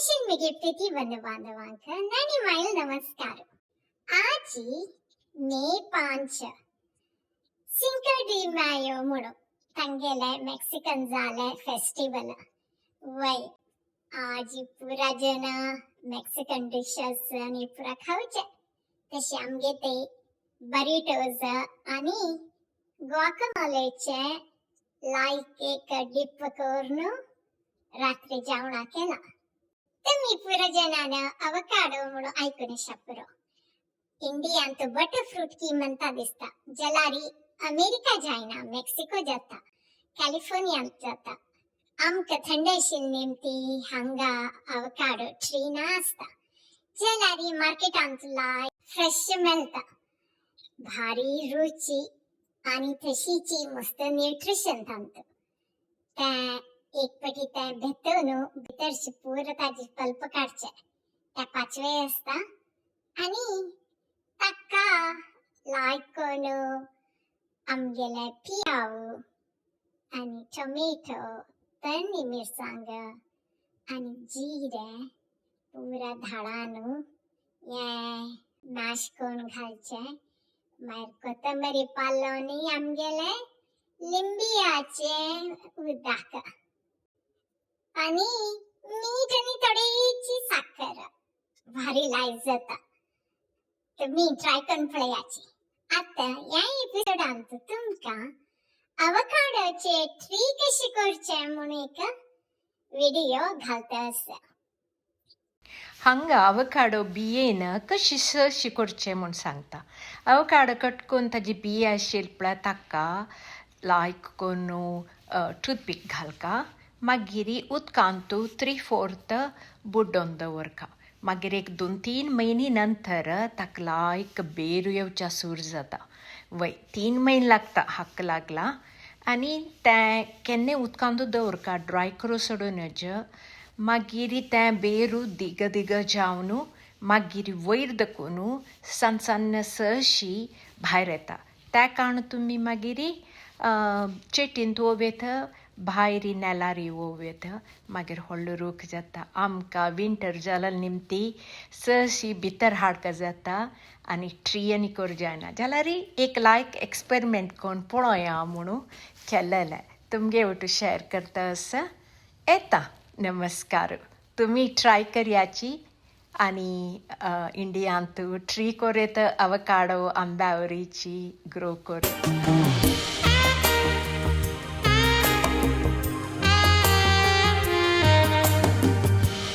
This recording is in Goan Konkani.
पेशीन मिगे प्रीती बंधु बांधवांक नणी मायल नमस्कार. आजी मे 5 सिंको डी मायो म्हणून तांगेले मेक्सिकन जाले फेस्टिवल. वय, आजी पुरा जण मेक्सिकन डिशेस आनी पुरा खावचे. तशें आमगे ते बरिटोज आनी ग्वाकमालेचे लायक एक डिप करून रात्री जेवणा केला. तुमी पुरा जणान अवकाडो म्हणून आयकून आसा पुरो. इंडियांत बटर फ्रूट की म्हणटा दिसता. जलारी अमेरिका जायना, मेक्सिको जाता, कॅलिफोर्नियांत जाता. आमकां थंड आशिल्ली निमती हांगा अवकाडो ट्री ना आसता. जलारी मार्केटांत लाय फ्रेश मेळटा. भारी रुची आनी तशीची मस्त न्यूट्रिशन तांतू. तें एक पटी तें भेतोवन भितरशी पुरो ताजी पल्प काडचें. तें पाचवें आसता आनी ताका लायक करून आमगेले पियाव आनी टोमॅटो, तरणी मिरसांग आनी जिरें पुरा धाडान हें मॅश करून घालचें. मागीर कोथंबरी पालो आनी आमगेलें लिंबियाचें उदक आनी मीठ आनी थोडीशी साकर. भारी लायक जाता. तुमी ट्राय करून पळयाची. आतां ह्या एपिसोडांत तुमकां अवकाडोचे ट्री कशी करचे म्हणून एक व्हिडिओ घालता आसा. हांगा अवकाडो बियेन कशी सशी करचें म्हूण सांगता. अवकाडो कट करून ताजी बिये आशिल्ली पळय, ताका लायक करून टूथपीक घालका. मागीर उदकांत 3/4 बुडोवन दवरका. मागीर एक 2-3 म्हयने नंतर ताका लायक बेरू येवच्या सूर जाता. वय, 3 म्हयने लागता हाका लागला. आनी तें केन्नाय उदकांत दवरका, ड्राय करून सोडून. मागीर तें बेरू दिग दिग जावन मागीर वयर दकून सान सान्न सशी भायर येता. त्या कारण तुमी मागीर चेटींत वोव भायर नेलारी वोव. मागीर व्हडलो रूख जाता. आमकां विंटर जाल्या निमती सशी भितर हाडका जाता आनी ट्री आनी करूं जायना. जाल्यार एक लायक एक्सपेरिमेंट करून पळोवया म्हणून केलेलें तुमगे वटू शेअर करता आसा. येता, नमस्कार. तुमी ट्राय करयाची आनी इंडियांत ट्री कोरेत, अवकाडो आंब्यावरीची ग्रो कर.